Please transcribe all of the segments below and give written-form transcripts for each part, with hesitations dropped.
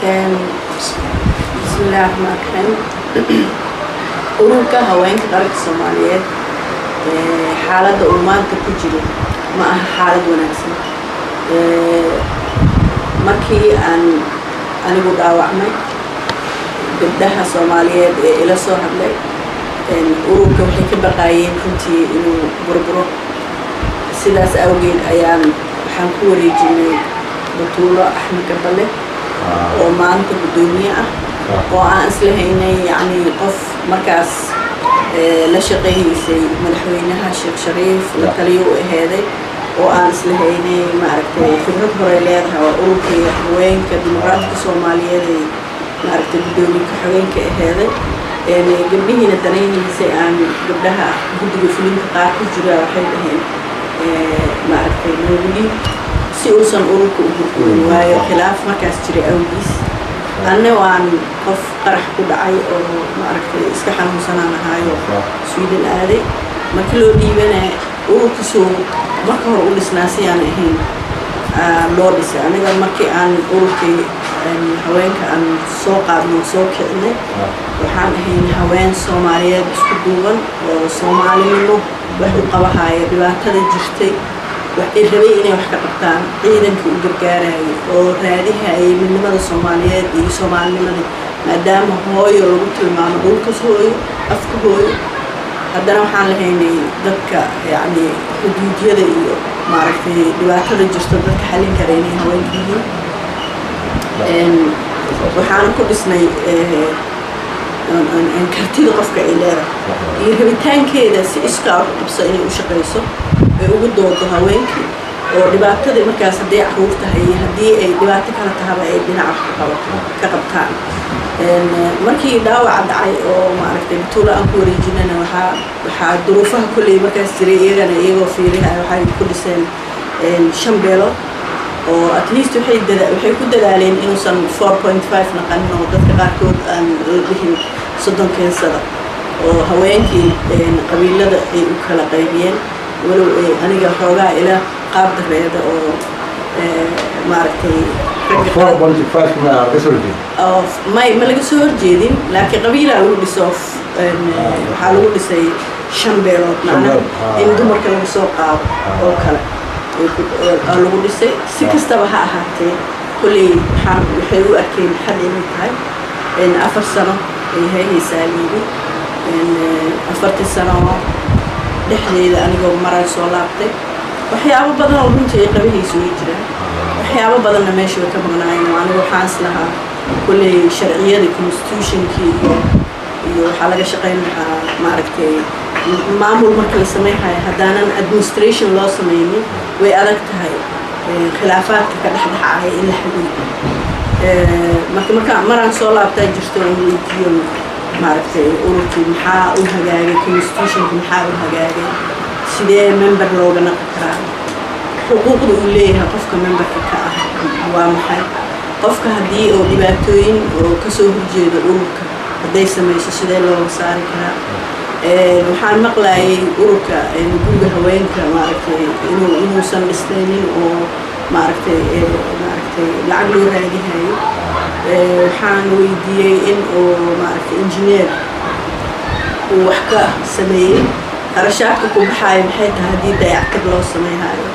Bismillahi raxmaan raxiim. Ururka Haweenka Qaranka Soomaaliyeed, xaaladda uu maanta ku jiro ma aha xaalad wanaagsan. Markii aan anigu dhaawacmay, gabdhaha Soomaaliyeed ee ila soo hadlay ururka waxay ka baqaayeen runtii inuu burburo. Sidaas awgeed ayaan waxaan ku wareejinay Batuulo Axmed Gabale oo maanta guddoomiye ah, oo aan islahaynay yacni qof markaas la shaqaynaysay madaxweynaha Sheekh Shariif, la taliyo u aheeday, oo aan islahaynay maaragtay khibrad horey leedahay oo ururkii haweenka dimuqraadka Soomaaliyeed ay maaragtay guddoomiye ku-xigeenka aheeday. Gabdhihiina danaynaysay aan gabdhaha guddiga fulinta qaar ku jira waxay dhaheen, maaragtay, noogu dhiib si uusan ururka u burburin, waayo khilaaf markaas jiray awgiis. Anna waan qof qarax ku dhacay oo maaragtay iska xanuunsanaan ahaayo, Sweden aaday. Markii loo dhiibana, ururkiisuu marka hore u dhisnaa si aan ahayn loo dhisay. Aniga markii aan ururkii haweenka aan soo qaadno, soo kicinay, waxaan ahayn haween Soomaaliyeed isku duuban oo Soomaalinimo wax u qabahaya, dhibaatada jirtay waxay rabay inay wax ka qabtaan, ciidanka u gargaarayay oo raadihayay midnimada Soomaaliyeed iyo Soomaalinimada, maadaama hooyo lagu tilmaamo dhulkas hooyo, afka hooyo. Haddana waxaan lahaynay dadka yacni xuduudyada iyo maaragtay dhibaatada jirto dadka xallin kara inay haweenka yihiin. Waxaana ku dhisnay kartida qofka ay leedahay iyo rabitaankeeda si iskaa wax u qabso inay u shaqayso, ay ugu doodo haweenkii oo dhibaatadii markaas, hadday caruur tahay iyo haddii ay dhibaato kala tahaba, ay dhinaca wax ka qabato ka qabtaan. Markii dhaawaca dhacay oo maaragtay Batuulo aan ku wareejinana, waxaa duruufaha kolley markaas jiray iyagana iyagoo fiirihaya waxay ku dhiseen shan beelood oo at least waxay ku dadaaleen inuusan 4.5 naqanin oo dadka qaarkood aan la dhihin 30 keensada, oo haweenkii qabiilada ay u kala qaybiyeen, walow ay aniga xoogaa ila qaab dareeda oo maaragtay ragga 4.5 ma laga soo horjeeda? May, ma laga soo horjeedin, laakiin qabiilaa lagu dhiso. Waxaa lagu dhisay shan beelood, macnaha in dumarka laga soo qaado oo kale aa lagu dhisay. Si kastaba ha ahaatee, kolley waxay u arkeen xad inay tahay. 4 sano ay hayhaysaa layidhi. 4-tii sano dhexdeeda anigoo maraan soo laabtay, waxyaabo badan oo runtii ay qabahayso way jiraan, waxyaabo badanna meesha way ka maqnaayeen. Oo aniga waxaan is lahaa kolley sharciyadii, constitutionkii iyo waxaa laga shaqayn lahaa maaragtay maamul marka la sameynhayo. Haddaanan administration loo sameynin, way adag tahay khilaafaadka ka dhexdhexaaya in la xaliyo. Marka maraan soo laabtaa jirto oon weydiiyo maaragtay ururkii maxaa u hagaagay, constitutionka maxaa u hagaagay, sidee member looga naqi karaa, xuquuqda uu leeyahay qofka memberka ka ah waa maxay, qofka haddii oo dhibaatooyin oo kasoo horjeeda ururka hadday samayso sidee looga saari karaa. Waxaan maqlayay ururka guriga haweenka maaragtay inuusan dhisnaynin oo maaragtay lacag loo raadihayo. Waxaan weydiiyey in uu maaragtay engineer uu wax ka sameeyey, qarashaadka ku baxaayo maxay tahay, haddii dayactir loo sameyhayo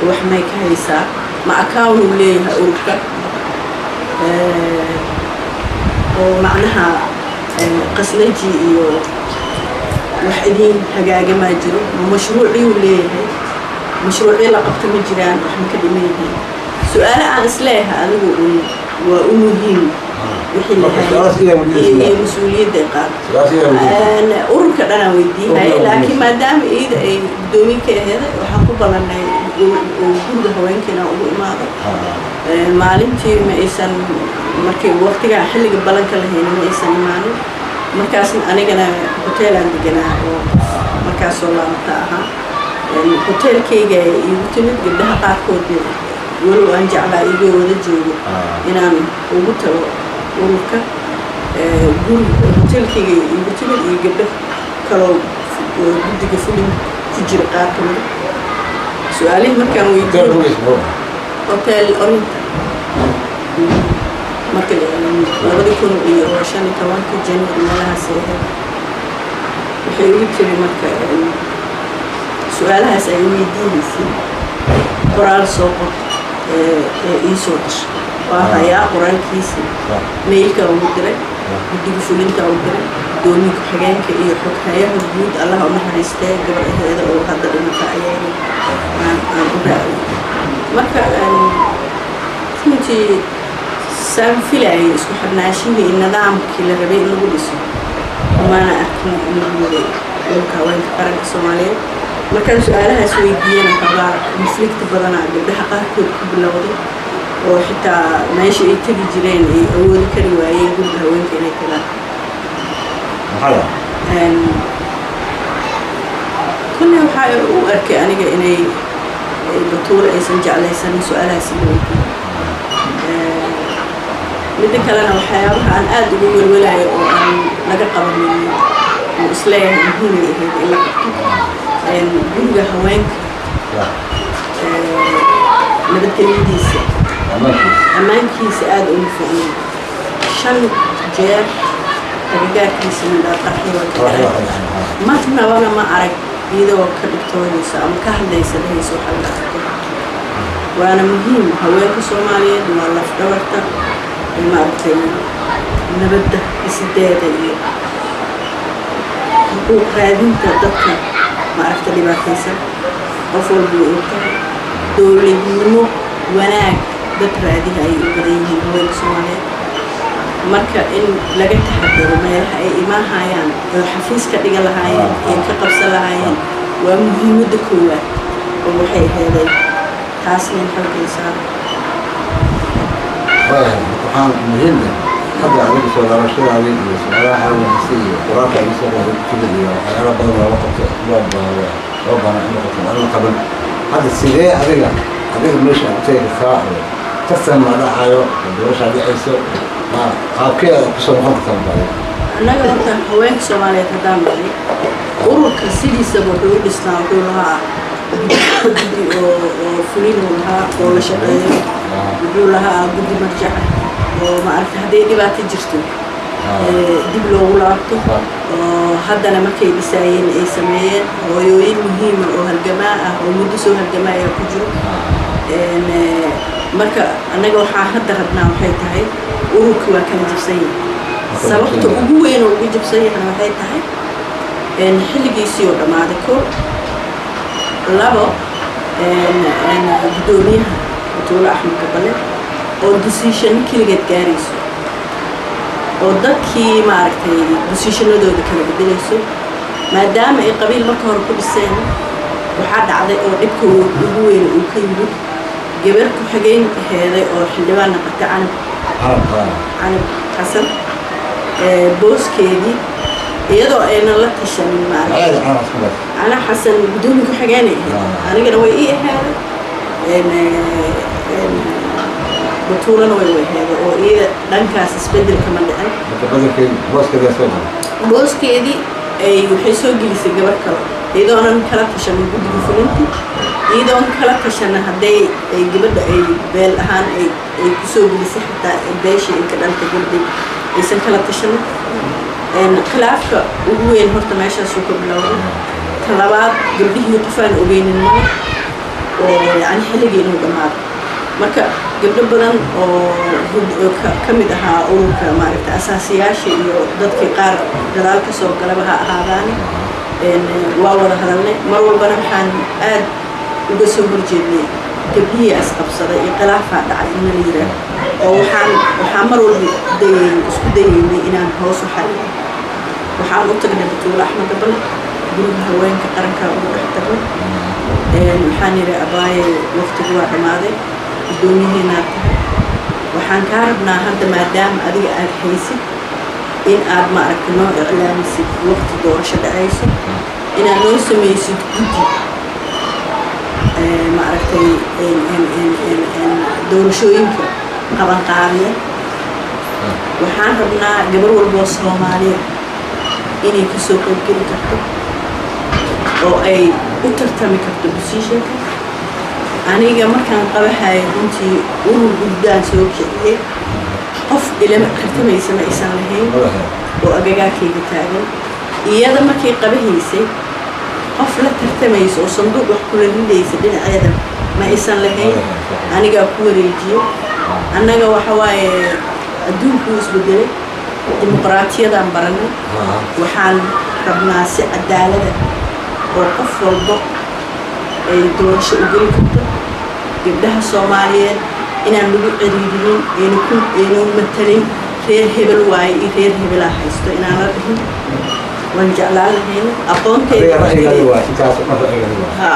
wax may ka haysaa, ma account uu leeyahay ururka oo macnaha qasnaji iyo wax idiin hagaagamaa jiro, ma mashruucii uu leeyahay, mashruucyo la qabto ma jiraan, wax ma ka dhiman yihiin. Su-aale aan isleeyahay anigu un waa u muhiim wixii la hayay iyo mas-uuliyadda ay qaado ururka dhanaan weydiinaya, laakiin maadaama iyada ay guddoomiye ka aheeday, waxaan ku ballanay guriga haweenka inaan ugu imaado. Maalintii ma aysan, markii waqtigaa xilliga ballanka lahayna ma aysan imaanin. Markaasna anigana hoteelaan deganaa oo markaas soo laabata ahaa, hoteelkayga iigu timid. Gabdhaha qaarkoodna walow aan jeclaa igoo wada joogo inaan ugu tago ururka, guri hoteelkayga iigu timid iyo gabdho kaloo guddiga fulin ku jira qaar ka mida. Su-aalihii markaan weydiiyey, Hotel Oriental. Marka 2015 January meelahaas ay ahayd, waxay igu tiri marka su-aalahaas ay weydiinaysay qoraal soo qor ee ii soo dashay. Waa hayaa qoraalkiisa, mailka ugu diray, guddiga fulinta u diray, gudoomiye ku-xigeenka iyo xoghayaha guud, Allaha u naxariistee, gabar aheeda oo hadda dhimata ayayna aan u raaciyay. Marka runtii saan filayay isku xirnaashihii iyo nidaamkii la rabay in lagu dhiso maana arkin in lagu waday Ururka Haweenka Qaranka Soomaaliyeed. Markaan su-aalahaas weydiiyana, xoogaa conflict badanaa gabdhaha qaarkood ku bilowday, oo xitaa meesha ay tegi jireen ay awoodi kari waayeen guriga haweenka inay tagaan. Maxaa? Kolley waxaa u arkay aniga inay Batuule aysan jeclaysanin su-aalahaas la weydiiyo. Midda kalena, waxyaabaha aan aada ugu welwelayo oo aan laga qabanin oo isleeyahay muhiimay ahayd in la qabto, guriga haweenka nabadgelyadiisa, ammaankiisa aada uma fiicnayn. Shan jeer agagaarkiisa midhaa qarxi waa ka dhacay. Marnabana ma arag iyadoo ka dhigtoonaysa ama ka hadlaysa, dhahaysa waxa laga qabto. Waana muhiim. Haweenka Soomaaliyeed waa lafdhabarta, maaragtay, nabadda dhisideeda iyo xuquuq raadinta dadka, maaragta, dhibaataysan. Qof walba way og tahay dowladnimo wanaag dad raadina ay u badan yihiin haweenka Soomaaliyeed. Marka in laga taxadaro meelaha ay imaahayaan oo xafiis ka dhigan lahaayeen ee ka qabsan lahaayeen waa muhiimadda koowaad oo waxay aheeday taasna in xoogga la saaro. Waayahay, waxaan muhiim ah hadda adiga soo laabashadaadii iyo su-aalaha xaweynaysay iyo qoraalka iga soo qoray timid iyo waxyaala badan loola qabto, loo loo baahnaa in la qabto aan la qaban. Hadda sidee adiga meesha aad u tegi kartaa oo tartan ma dhacayo oo doorashaa dhacayso, ma qaabkee aad kusoo noqon kartaa marka adiga? Annaga horta haweenka Soomaaliyeed haddaan nahay, ururka sidiisaba wuxuu u dhisnaa, wuxuu lahaa guddi oo fulin uu lahaa oo la shaqeeyo, wuxuu lahaa guddi marjaca oo, maaragtay, hadday dhibaato jirto dib loogu laabto, oo haddana markay dhisaayeen ay sameeyeen hooyooyin muhiima oo halgamaa ah oo muddo soo halgamaa ayaa ku jiro. Marka annaga waxaa hadda rabnaa waxay tahay, ururka waa kala jabsan yahay. Sababta ugu weyn oo ugu jabsan yahana waxay tahay xilligiisii oo dhammaaday, ko labo, guddoomiyaha Batuulo Axmed Kabale oo decision keligeed gaarayso oo dadkii, maaragtay, positionadooda kala bedelayso, maadaama ay qabiil marka hore ku dhiseen. Waxaa dhacday oo dhibka ugu weyn uu ka yimid gabar ku-xigeen aheeday oo xildhibaan noqotay, Canab, Canab Xasan, booskeedii iyadoo aynan la tashanin, maaragtay, Canab Xasan guddoomiye ku-xigeenay ahayd, anigana way ii ahaaday, Batuulana way u aheeday, oo iyada dhankaas isbedelka ma dhicin. Booskeedii ay waxay soo gelisay gabar kale iyadoonan kala tashanin guddiga fulinta, iyadoon kala tashana hadday ay gabadha ay beel ahaan ay kusoo gelisay, xitaa beeshii ay ka dhaltay gabadhay aysan kala tashanin. Khilaafka ugu weyn horta meeshaasuu ka bilowday. Ta labaad, gabdhihii qofaan ogeynin male oo yacni xilligii inuu dhammaado. Marka gabdho badan oo ka mid ahaa ururka, maaragta, asaasiyaasha iyo dadkii qaar gadaal ka soo galaba ha ahaadaane, waa wada hadalnay. Mar walbana waxaan aad uga soo horjeednay gabdhihii isqabsaday iyo khilaafaa dhacay in la yiraah, oo waxaan mar walba dayay isku dayaynay inaan hoos u xalino. Waxaan u tagnay Batuulo Axmed Gabale, guriga haweenka qaranka ugu dhex tagnay. Waxaan yidhi, "Abaaye, waqtigu waa dhammaaday, guddoomiyihiinaad tahay, waxaan kaa rabnaa hadda maadaama adiga aad haysid in aad, maaragta, noo iclaamisid waqti doorasho dhacayso, inaad noo samaysid guddi, maaragtay, doorashooyinka qabanqaabiya. Waxaan rabnaa gabar walboo Soomaaliya inay kasoo qaybgeli karto oo ay u tartami karto positionka. Aniga markaan qabahayo runtii urur guddaan soo kiciyey. Qof ilama tartamaysa ma aysan lahayn oo agagaarkayga taagan. Iyada markay qabahaysay, qof la tartamaysa oo sanduuq wax kula ridaysa dhinaceeda ma aysan lahayn. Anigaa ku wareejiyo. Annaga waxa waaye, adduunkuu isbedelay, dimuqraatiyadaan baranay. Waxaan rabnaa si cadaalada oo qof walbo ay doorasho u geli karto. Gabdhaha Soomaaliyeed inaan lagu ciriirinin, ayna ku aynu matalin reer hebel waaye iyo reer hebelaa haysto inaan la dhihin waan jeclaan lahayna aqoonteyda. Ha,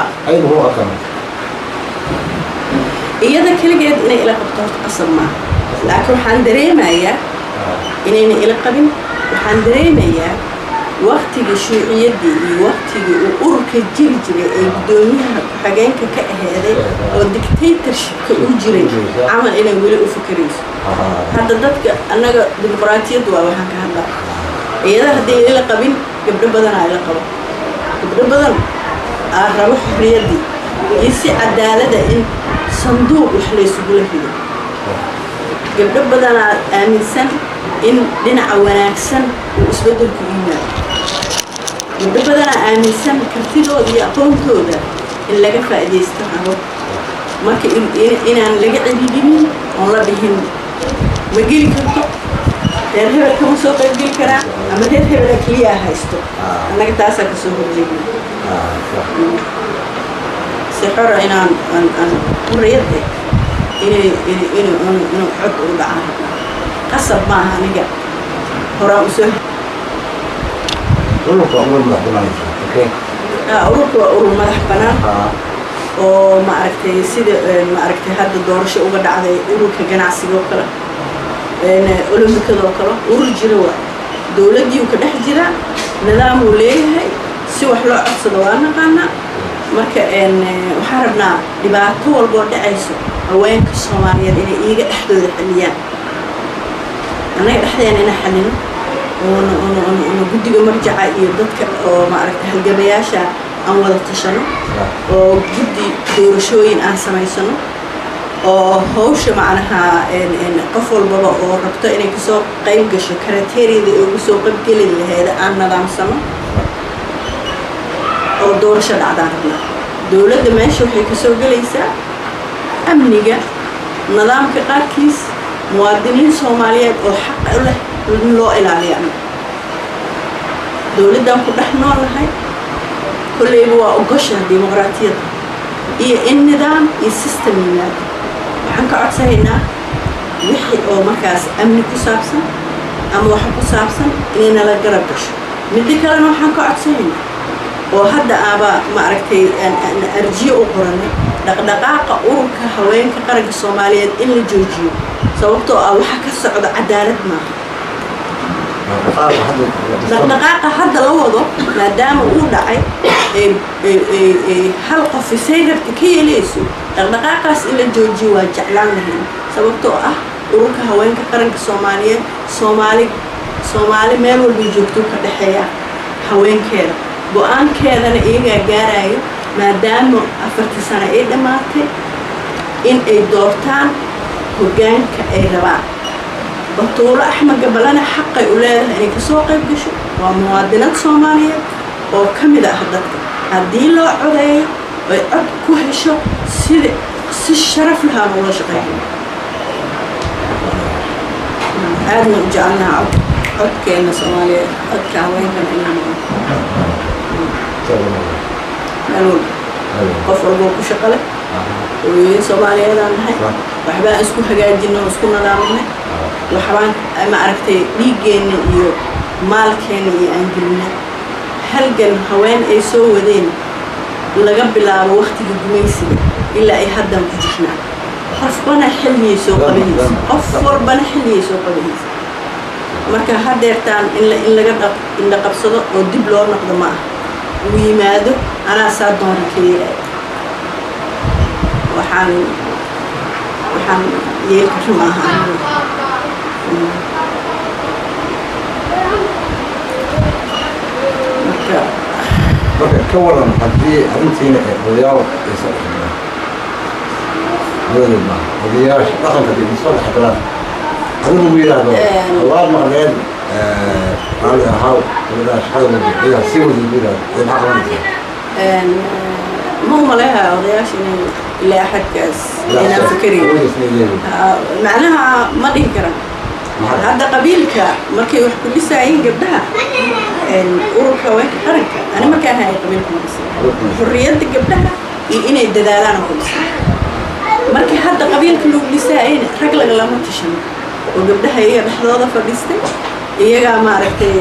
iyada keligeed inay ila qabto horta qasab maaha, laakiin waxaan dareemayaa inayna ila qabin. Waxaan dareemayaa waktigii shuuciyaddii iyo waktigii uu ururka jiri jiray ee guddoomiyaha ku-xigeenka ka aheeday oo dictatorshipka u jiray camal inay weli u fakerayso. Hadda dadka annaga dimuqraatiyaddu waa waxaan ka hadlaa. Iyada hadday ila qabin, gabdho badanaa ila qabo, gabdho badan aa rabo xorriyaddii iyo si cadaalada in sanduuq wax laysugula rido. Gabdho badanaa aaminsan in dhinaca wanaagsan uu isbeddelku yimaado. Gabdho badanaa aaminsan kartidooda iyo aqoontooda in laga faa'iidaysto rabo. Marka inaan laga celilinin oon la dhihin ma geli karto, reer hebel kama soo qaybgeli karaa ama reer hebela keliyaa haysto, annaga taasaa kasoo horjeedna. Si xora inaan aan xurriyad eh inay inuu inuu cod u dhacaan rabnaa. Qasab maaha, aniga horaan usoo Ururka waa urur madax banaan, okay? Ururka waa urur madax banaan oo ma aragtay, sida ma aragtay hadda doorasho uga dhacday ururka ganacsiga oo kale, olombikada oo kale. Urur jira waa dowladdii uu ka dhex jiraa, nidaamuu leeyahay, si wax loo codsado waa naqaanaa. Marka waxaan rabnaa dhibaato walboo dhacayso haweenka Soomaaliyeed inay iiga dhexdooda xaliyaan, annaga dhexdeena inaan xalino, oona oona oona oona guddiga marjaca iyo dadka oo maaragtay halgamayaasha aan wada tashano, oo guddi doorashooyin aan samaysano, oo hawsha macnaha qof walbaba oo rabto inay kasoo qayb gasho criteria-da ay ugu soo qaybgeli laheyd aan nadaamsano, oo doorasho dhacdaan rabnaa. Dowladda meesha waxay kasoo gelaysaa amniga, nidaamka qaarkiis, muwaadiniin Soomaaliyeed oo xaq u leh in loo ilaaliyo. Amniga dowladdan ku dhex nool nahay kolleyba waa ogosha dimuqraatiyadda iyo in nidaam iyo system yimaado. Waxaan ka codsanaynaa wixii oo markaas amni ku saabsan ama waxa ku saabsan inay nala garab gasho. Midda kalena waxaan ka codsanaynaa oo hadda aaba ma aragtay arjiyo u qoranay dhaqdhaqaaqa Ururka Haweenka Qaranka Soomaaliyeed in la joojiyo, sababtoo ah waxa ka socda cadaalad maaha. Dhaqdhaqaaqa hadda la wado, maadaama uu dhacay hal qof isay rabta ka yeelayso, dhaqdhaqaaqaas in la joojiyo waa jeclaan lahayn, sababtoo ah Ururka Haweenka Qaranka Soomaaliyeed Soomaali Soomaali meel walbay joogto ka dhexeeya haweenkeeda, go-aankeedana iyagaa gaarayo. Maadaama 4-tii sano ay dhammaatay, in ay doortaan hoggaanka ay rabaan. Batuulo Axmed Gabalana xaqay u leedahay inay kasoo qayb gasho, waa muwaadinad Soomaaliyeed oo ka mid ah dadka. Haddii loo codeeyo ay cod ku hesho, sida si sharaf lahaan ula shaqeeyo, aadna u jecelnaha cod codkeena Soomaaliyeed, codka haweenkana inaan meel walba qof walboo ku shaqo leh. Hooyooyin Soomaaliyeedaan nahay, waxbaan isku hagaajinay oo isku nadaaminay, waxbaan ma aragtay dhiiggeenna iyo maalkeenna iyo aan gelinay halgan haween ay soo wadeen laga bilaabo waktiga gumaysiga ilaa ay haddaan ku jirnaa. Qofbana xilligay soo qabanaysa, qof walbana xilligay soo qabanaysa. Marka hadeertaan in laga indha qabsado oo dib loo noqdo ma aha. Uu yimaado anaa saa doona ka yeelaya, waxaan yeeli karra ma aha anigu. Marka Marka ka waran haddii arrintiina ay odayaal ay soo dhexgalaan, odayaal maaha, odayaasha dhaqanka haddii soo dhexgalaan? Adigu ugu yidhaahdo waad maqleen, raalli ahaaw, gabadhaha shaqada wadi, sii wadi ugu yidhaahdo, maxaa qabanaysaa? Ma umaleeha odayaasha inay ilaa axadkaas inaan fikerayn. Macnaha ma dhihi karaan. Hadda qabiilka markay wax ku dhisaayeen gabdhaha ururka haweenka qaranka, ani markaan hayay qabiilka ma dhisin, xurriyadda gabdhaha iyo inay dadaalaan oo ku dhisan. Markii hadda qabiilka lagu dhisaayeyna rag lagalama tashano oo gabdhaha iyaga dhexdooda fadhiistay, iyagaa maaragtay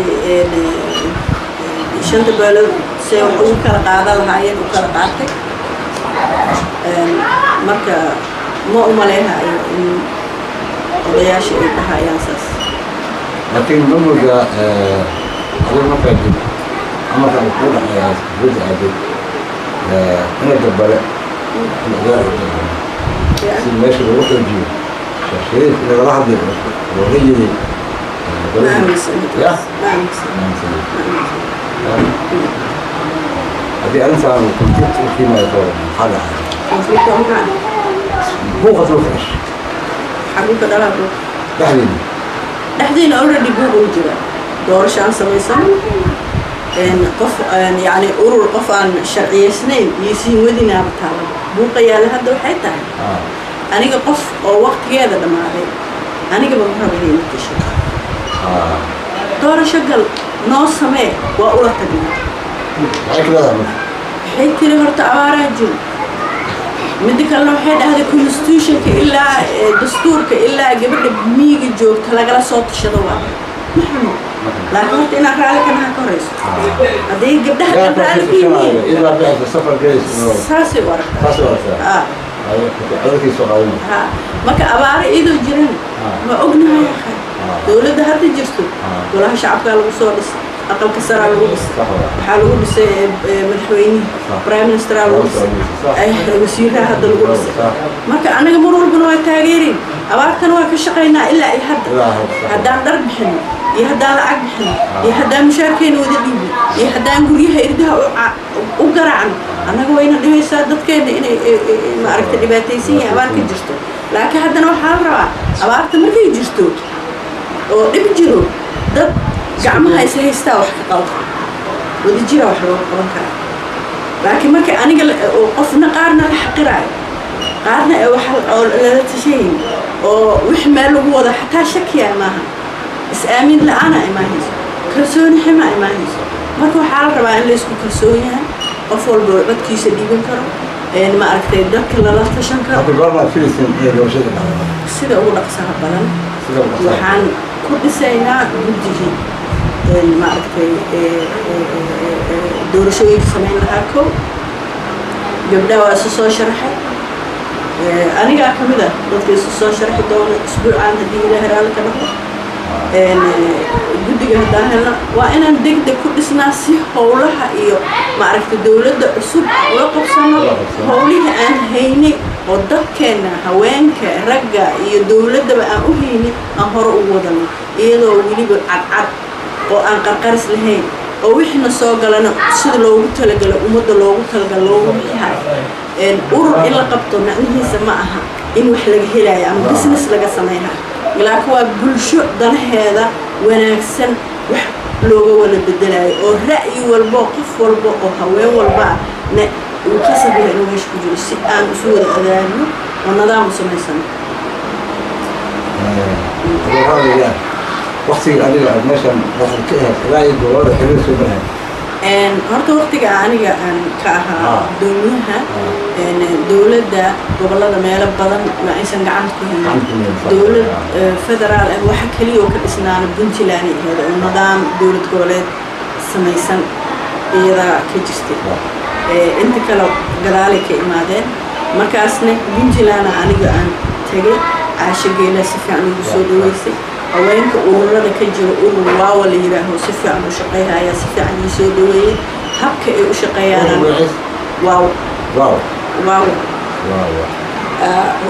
shanta beelood see wax ugu kala qaadan lahaayeen u kala qaatay. Marka ma umaleehayo in odayaasha ay dhahayaan saas. Laakiin ma moodaa adiga markaa dib amarka uu kuu dhexeeyaa dibadda aaday ina gabale in odayaal si meesha lagu xoojiyo Sheekh Shariif in lagala hadlay oo la yiri? Ma aaminsani. Ya. Ma aaminsani. Haddii arrintaan conflict u kiimayo ka waran, maxaa dhacay? Conflict waa maxaa? Buuqas loo kacash. Xaguu ka dhalaa buuq? Dhexdeena. Dhexdeena already buuq uu jira. Doorasho aan samaysano, qof yani urur qof aan sharciyeysnayn iyo siin wadinaaba taalaba. Buuqa yaalla hadda waxay tahay aniga qof oo waqtigeeda dhammaaday anigaba ma rabo inay matasho. Doorasho gal noo samee, waa ula tagnaa. Maxay ka leedahay marka? Waxay tiri horta abaaraa jiro. Midda kalena waxay dhahday constitutionka ilaa dastuurka ilaa gabadha miyiga joogta lagala soo tashado. Waa ma xumo, laakiin horta inaan raalli kanaha ka horeyso haddii gabdhaha dhan raalli ku yihiin. Ilaa bixisa safar gelaysa. Saasay u aragtaa. Saasay u aragtaa. Codadkiisa qaadanay. Ha, marka abaaro iyadoo jiran ma ognahay akhay dowladda hadda jirto golaha shacabkaa lagu soo dhisay, aqalka saraa lagu dhisay, waxaa lagu dhisay madaxweynihii, prime ministeraa lagu dhisay, wasiiraha hadda lagu dhisay. Marka anaga mar walbana waa taageerin, abaartana waa ka shaqaynaa ilaa iyo hadda. Haddaan dhar bixino iyo haddaan lacag bixino iyo haddaan mushaarkeena wada dhiibno iyo haddaan guryaha irdaha u garaacno, annaga wayna dhibaysaa dadkeena inay maaragta dhibaataysan yihiin, abaar ka jirto. Laakiin haddana waxaa la rabaa abaarta markay jirto oo dhib jiro, dad gacmaha is haystaa wax ka qaban kara, wadajira wax looga qaban karaa. Laakiin marka aniga oo qofna qaarna la xaqiraayo, qaarna ee wax oo lala tashayin oo wix meel lagu wada xataa shakiya maaha, is-aamin la-aana imaanayso, kalsooni xima imaanayso. Marka waxaa la rabaa in laysku kalsoon yahay, qof walba oo codkiisa dhiiban karo, ma aragtay, dadka lala tashan karo. Hadda goormaad filaysin inay doorashada dhacdo? Sida ugu dhaqsaha badan. Sida ugu dhaqsaha. Waxaan ku dhisaynaa guddigii maaragtay doorashooyinka samayn lahaa. Kow gabdhaha waa isu soo sharaxay, anigaa ka mid ah dadka isu soo sharxi doona isbuucaan haddii Ilaahay raalli ka noqdo. Guddiga haddaan helno waa inaan deg deg ku dhisnaa si howlaha iyo maaragtay dowladda cusub ula qabsano howlihii aan haynay oo dadkeena, haweenka, ragga iyo dowladdaba aan u haynay, aan hore ugu wadano, iyadoo weliba cadcad oo aan qarqaris lahayn oo wixiina soo galana sida loogu talagalo ummadda loogu talagalo loogu bixihayo. Urur in la qabto macnihiisa ma aha in wax laga helayo ama business laga samaynayo, laakiin waa bulsho danaheeda wanaagsan wax looga wada bedelayo oo ra'yi walbo, qof walba oo haween walba na uu qasab yahay inuu meesha ku jiro si aan isu wada adaagno oo nidaam u samaysano. Adeeradayaa waktigii adiga aad meeshan waxaad ka ahayd ilaa iyo gobolada xiriir soo barahay? Horta waqtiga aniga aan ka ahaa gudoomiyaha dowladda, gobolada meelo badan ma aysan gacanta ku haynin dowlad federaal ah. Waxa keliya oo ka dhisnaana Puntland ay ahayd oo nidaam dowlad goboleed samaysan iyadaa ka jirtay. Inta kale gadaalay ka imaadeen. Markaasna Puntland aniga aan tegay, Caasho Geela si fiican igu soo dhaweysay. Haweenka ururada ka jiro, urur Waawa la yidhaaho si fiican u shaqeyhaya, si fiican ii soo dhaweeyey habka ay u shaqeeyaan. Waaw. Waaw. Waaw.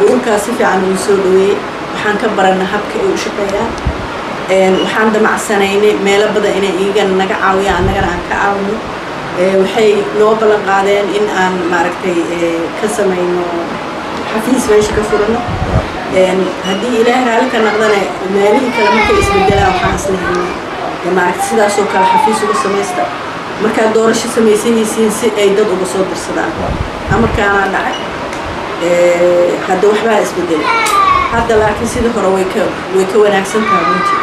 Ururkaas si fiican ii soo dhaweeyey. Waxaan ka baranay habka ay u shaqeeyaan. Waxaan damacsanaynay meelo badan inay iyagana naga caawiyaan, annagana aan ka caawino. Waxay noo ballan qaadeen in aan maaragtay ka samayno xafiis meesha ka furano. Haddii Ilaahay raalli ka noqdana, meelihii kale markay isbedelaan, waxaan islahaynay, maaragta, sidaasoo kale xafiis uga samaysta markaad doorasho samaysanaysiin, si ay dad uga soo dirsadaan. Amarkaanaa dhacay, hadda waxbaa isbedelay hadda, laakiin sidii hore way ka wanaagsan tahay runtii.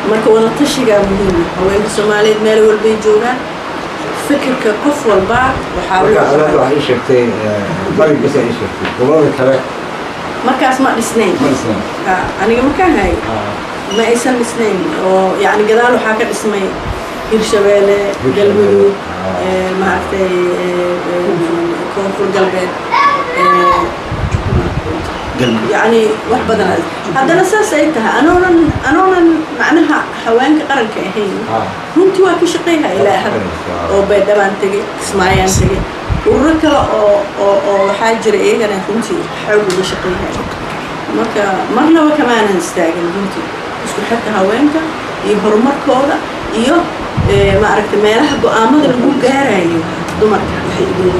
Marka wadatashigaa muhiima. Haweenka Soomaaliyeed meel walbay joogaan, fikirka qof walba waxaa Marka adaada waxay ii sheegtay bari bas ay ii sheegtay, gobolada kale Markaas ma dhisnayn. Ma dhisnayn. Ha, aniga markaan hayay ma aysan dhisnayn, oo yacni gadaal waxaa ka dhismay Hirshabeelle, Galmudug, maaragtay, Koonfur Galbeed, yacni wax badan. Haddana saas ay tahay, anoonan macnaha haweenka qaranka ahayn, runtii waa ka shaqeyha ilaa hadda, oo Baydhabaan tegay, Kismaayaan tegay, ururo kale oo waxaa jira iyagana runtii xoog uga shaqeyhaya. Marka marnaba kamaanan istaagin runtii isku xirka haweenka iyo horumarkooda iyo, maaragtay, meelaha go-aamada lagu gaarayo dumarka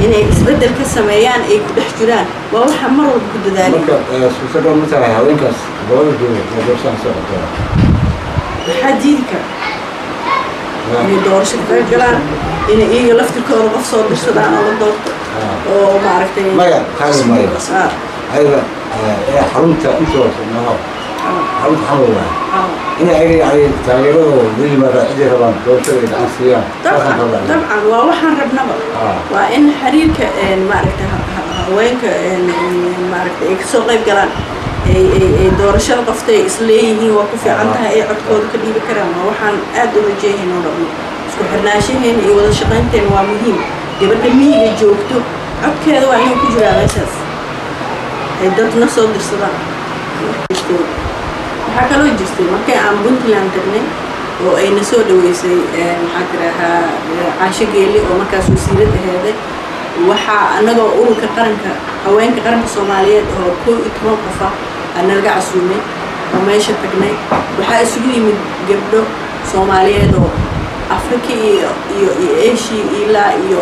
inay isbeddel ka sameeyaan, ay ku dhex jiraan, waa waxaa mar walba ku dadaalay. Marka suurtagal ma tahay haweenkaas gobolada jooga ee doorashadan soo qabtaa? Waxaa diidi kara inay doorasho ka qayb galaan, inay iyaga laftirkooda qof soo dirsadaan oo la doorto oo, maaragtay. Maya, taagi maayo. Ayaga ee xarunta intooda maho, xarunta Xamar waaye, inay ayaga yani taageeradooda la yimaadaan, ciday rabaan doorashada ay gacan siiyaan. Dabcan, dabcan, waa waxaan rabnaba. Waa in xiriirka, maaragtay, haweenka, maaragtay, ay kasoo qayb galaan, ay doorashada qoftay isleeyihiin waa ku fiican tahay, ay codkooda ka dhiibi karaan. Waa waxaan aad u rajeehayn oo rabno. Isku xirnaanshaheena iyo wada shaqaynteena waa muhiim. Gabadha miyiga joogto codkeeda waa inuu ku jiraa meeshaas, ay dadna soo dirsadaan. Waxaa kaloo jirtay markii aan Puntland tagnay oo ayna soo dhaweysay, maxaa tirahaa, Caasho Geeli oo markaas wasiirad aheeday, waxaa annagoo ururka qaranka haweenka qaranka Soomaaliyeed oo 11 qofa aa nalaga casuumay oo meesha tagnay. Waxaa isugu yimid gabdho Soomaaliyeed oo Afrika iyo Asia ilaa iyo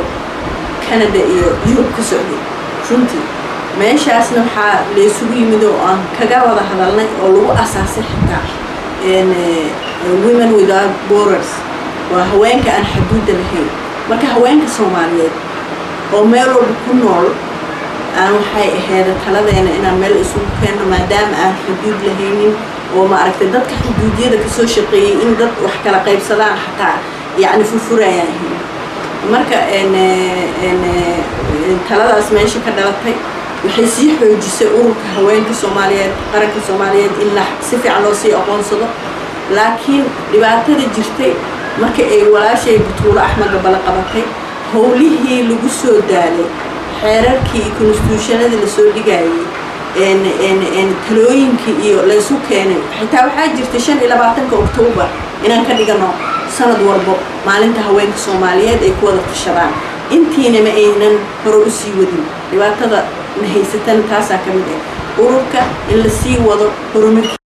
Canada iyo Yurub ka socday. Runtii meeshaasna waxaa la isugu yimid oo aan kaga wada hadalnay oo lagu asaasay xitaa Women Without Borders, waa haweenka aan xaduudda lahayn. Marka haweenka Soomaaliyeed oo meel walba ku nool aan waxay aheeda taladeena inaan meel isugu keenno, maadaama aan xuduud lahaynin, oo, maaragtay, dadka xuduudyada kasoo shaqeeyey in dad wax kala qaybsadaan xataa yacni furfurayaan ahayn. Marka taladaas meesha ka dhalatay waxay sii xoojisay ururka haweenka Soomaaliyeed qaranka Soomaaliyeed in la si fiican loo sii aqoonsado. Laakiin dhibaatada jirtay marka ay walaashay Butuulo Axmed Gabale qabatay, howlihii lagu soo daalay, xeerarkii iyo constitutionadii lasoo dhigayay, talooyinkii iyo laysu keenay, xitaa waxaa jirtay 25-ka Oktoobar inaan ka dhigano sanad walbo maalinta haweenka Soomaaliyeed ay ku wada tashadaan. Intiina ma aynan hore usii wadin. Dhibaatada na haysatana taasaa ka mid ah, ururka in la sii wado horumarkii.